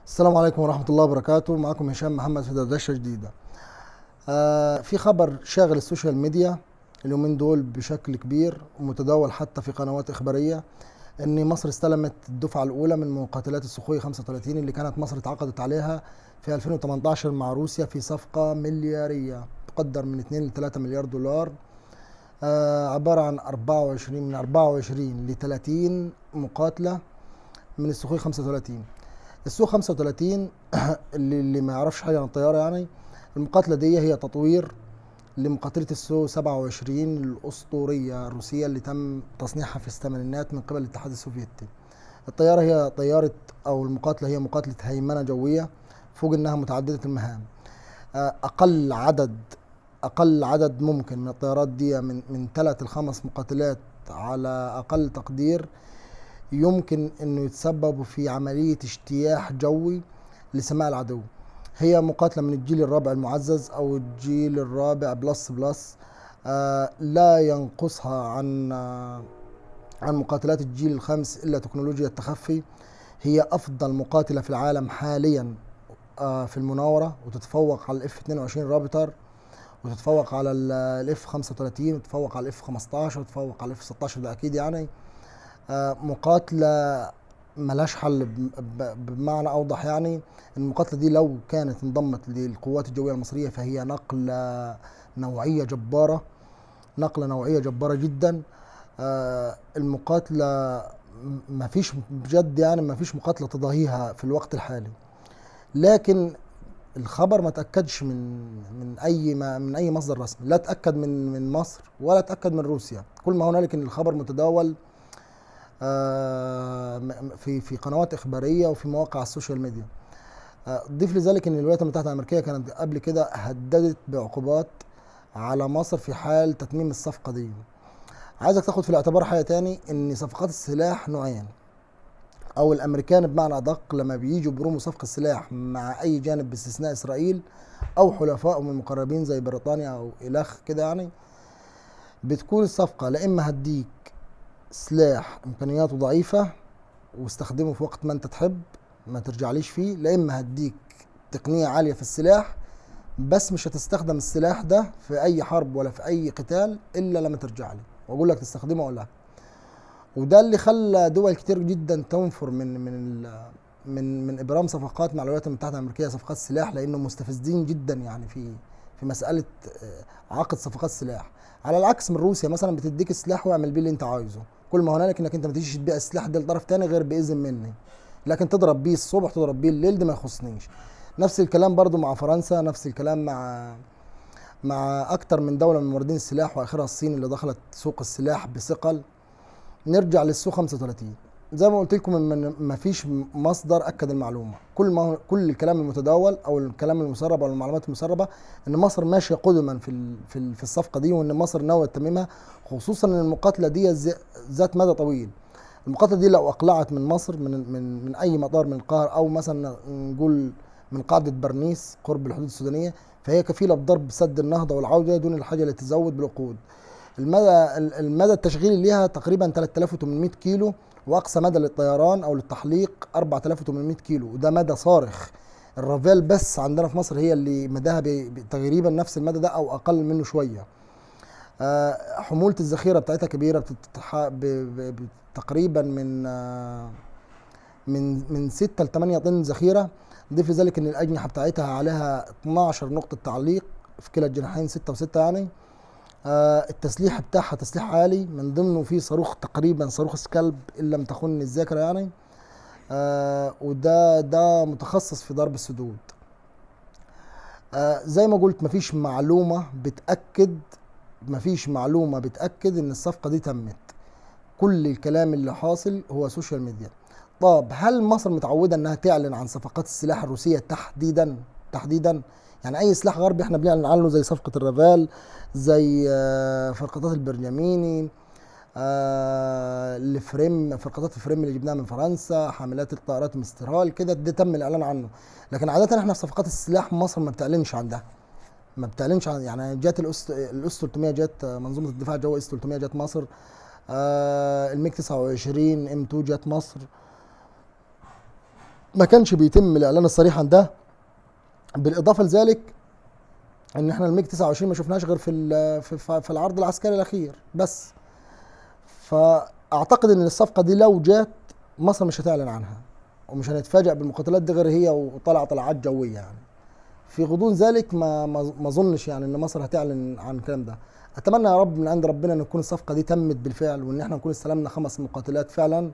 السلام عليكم ورحمة الله وبركاته. معكم هشام محمد في دردشة جديدة. في خبر شاغل ال social media اليومين دول بشكل كبير ومتداول حتى في قنوات إخبارية، إن مصر استلمت الدفعة الأولى من مقاتلات السخوي 35 اللي كانت مصر اتعاقدت عليها في 2018 مع روسيا في صفقة مليارية تقدر من 2 ل 3 مليار دولار، عبارة عن 24، من 24 ل 30 مقاتلة من السخوي 35. السو 35 اللي ما يعرفش حاجة عن الطيارة، المقاتلة دي هي تطوير لمقاتلة السو 27 الأسطورية الروسية اللي تم تصنيعها في الثمانينات من قبل الاتحاد السوفيتي. الطيارة هي طيارة أو المقاتلة هي مقاتلة هيمنة جوية فوق إنها متعددة المهام. أقل عدد ممكن من الطيارات دي من 3 ل 5 مقاتلات على أقل تقدير يمكن إنه يتسببوا في عملية اجتياح جوي لسماء العدو. هي مقاتلة من الجيل الرابع المعزز أو الجيل الرابع plus plus، لا ينقصها عن مقاتلات الجيل الخامس إلا تكنولوجيا التخفي. هي أفضل مقاتلة في العالم حاليا، في المناورة، وتتفوق على الاف 22 رابتر، وتتفوق على الاف 35، وتتفوق على الاف 15، وتتفوق على الاف 16، ده أكيد. مقاتلة ملهاش حل، بمعنى أوضح المقاتلة دي لو كانت انضمت للقوات الجوية المصرية فهي نقلة نوعية جبارة، نقلة نوعية جبارة جدا. المقاتلة ما فيش بجد، ما فيش مقاتلة تضاهيها في الوقت الحالي. لكن الخبر ما تأكدش من أي مصدر رسمي، لا تأكد من مصر ولا تأكد من روسيا. كل ما هنالك إن الخبر متداول، في قنوات إخبارية وفي مواقع ال social media. ضيف لذلك إن الولايات المتحدة الأمريكية كانت قبل كده هددت بعقوبات على مصر في حال تتميم الصفقة دي. عايزك تاخد في الاعتبار حاجة تاني، إن صفقات السلاح نوعين، أو الأمريكان بمعنى أدق لما بييجوا بروموا صفقة السلاح مع أي جانب باستثناء إسرائيل أو حلفائهم المقربين زي بريطانيا أو إلخ كده، بتكون الصفقة لا إما هديك سلاح إمكانياته ضعيفة واستخدمه في وقت ما أنت تحب ما ترجعليش فيه، لا إما هديك تقنية عالية في السلاح بس مش هتستخدم السلاح ده في أي حرب ولا في أي قتال إلا لما ترجع لي وأقول لك تستخدمه ولا لا. وده اللي خلى دول كتير جدا تنفر من إبرام صفقات مع الولايات المتحدة الأمريكية، صفقات سلاح، لأنه مستفزين جدا في مسألة، عقد صفقات سلاح. على العكس من روسيا مثلا، بتديك السلاح واعمل بيه اللي انت عايزه، كل ما هنالك انك انت ما تيجيش تبيع السلاح ده لطرف تاني غير باذن مني، لكن تضرب بيه الصبح تضرب بيه الليل ده ما يخصنيش. نفس الكلام برضو مع فرنسا، نفس الكلام مع اكتر من دولة من موردين السلاح، واخرها الصين اللي دخلت سوق السلاح بثقل. نرجع للسو 35، زي ما قلت لكم ان ما فيش مصدر اكد المعلومة، كل الكلام المتداول او الكلام المسرب او المعلومات المسربه ان مصر ماشية قدما في الصفقة دي، وان مصر ناوية تتممها، خصوصا ان المقاتلة دي ذات مدى طويل. المقاتلة دي لو اقلعت من مصر من اي مطار من القاهرة، او مثلا نقول من قاعدة برنيس قرب الحدود السودانية، فهي كفيله بضرب سد النهضة والعودة دون الحاجة للتزود بالوقود. المدى التشغيلي ليها تقريبا 3800 كيلو، واقصى مدى للطيران او للتحليق 4800 كيلو، وده مدى صارخ. الرافال بس عندنا في مصر هي اللي مداها تقريبا نفس المدى ده او اقل منه شوية. حمولة الذخيره بتاعتها كبيرة، تقريبا من 6 ل 8 طن ذخيرة. ضيف لذلك ان الاجنحة بتاعتها عليها 12 نقطة تعليق في كلا الجناحين، 6 و6 يعني. التسليح بتاعها تسليح عالي، من ضمنه في صاروخ تقريبا صاروخ سكالب ان لم تخن الذاكرة يعني. وده متخصص في ضرب السدود. زي ما قلت مفيش معلومة بتأكد ان الصفقة دي تمت. كل الكلام اللي حاصل هو social media. طب هل مصر متعودة انها تعلن عن صفقات السلاح الروسية تحديدا؟ تحديدا يعني اي سلاح غربي احنا بنعلن عنه، زي صفقة الرافال، زي فرقاطات البرجميني، الفريم، فرقاطات الفريم اللي جبناها من فرنسا، حاملات الطائرات مسترال كده، ده تم الاعلان عنه. لكن عادة احنا في صفقات السلاح مصر ما بتعلنش عن ده، ما بتعلنش عن، يعني جت الاس 300، جت منظومة الدفاع الجوي اس 300 جت مصر، الميج 29 ام 2 جت مصر. ما كانش بيتم الاعلان الصريح عن ده. بالاضافة لذلك ان احنا الميج 29 ما شفناش غير في العرض العسكري الاخير بس. فاعتقد ان الصفقة دي لو جات مصر مش هتعلن عنها، ومش هنتفاجئ بالمقاتلات دي غير هي وطلع طلعات جوية يعني. في غضون ذلك ما اظنش يعني ان مصر هتعلن عن الكلام ده. اتمنى يا رب من عند ربنا ان تكون الصفقة دي تمت بالفعل، وان احنا نكون استلمنا 5 مقاتلات فعلا.